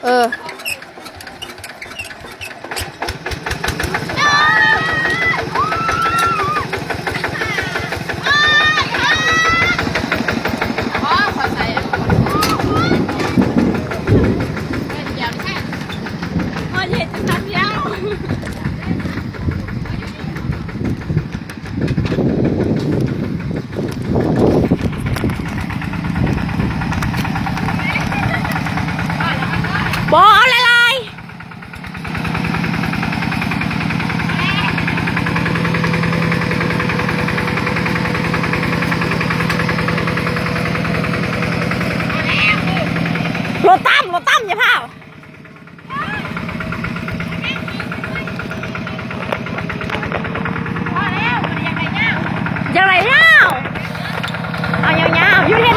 ເອີ. ບໍ່ ເອົາຫຼາຍໆ ລົດຕ່ຳ ລົດຕ່ຳ ຢ່າພ້າວ. ຢາກໄດ້ຍາວ ເອົາຍາວໆ ຢູ່ແຖ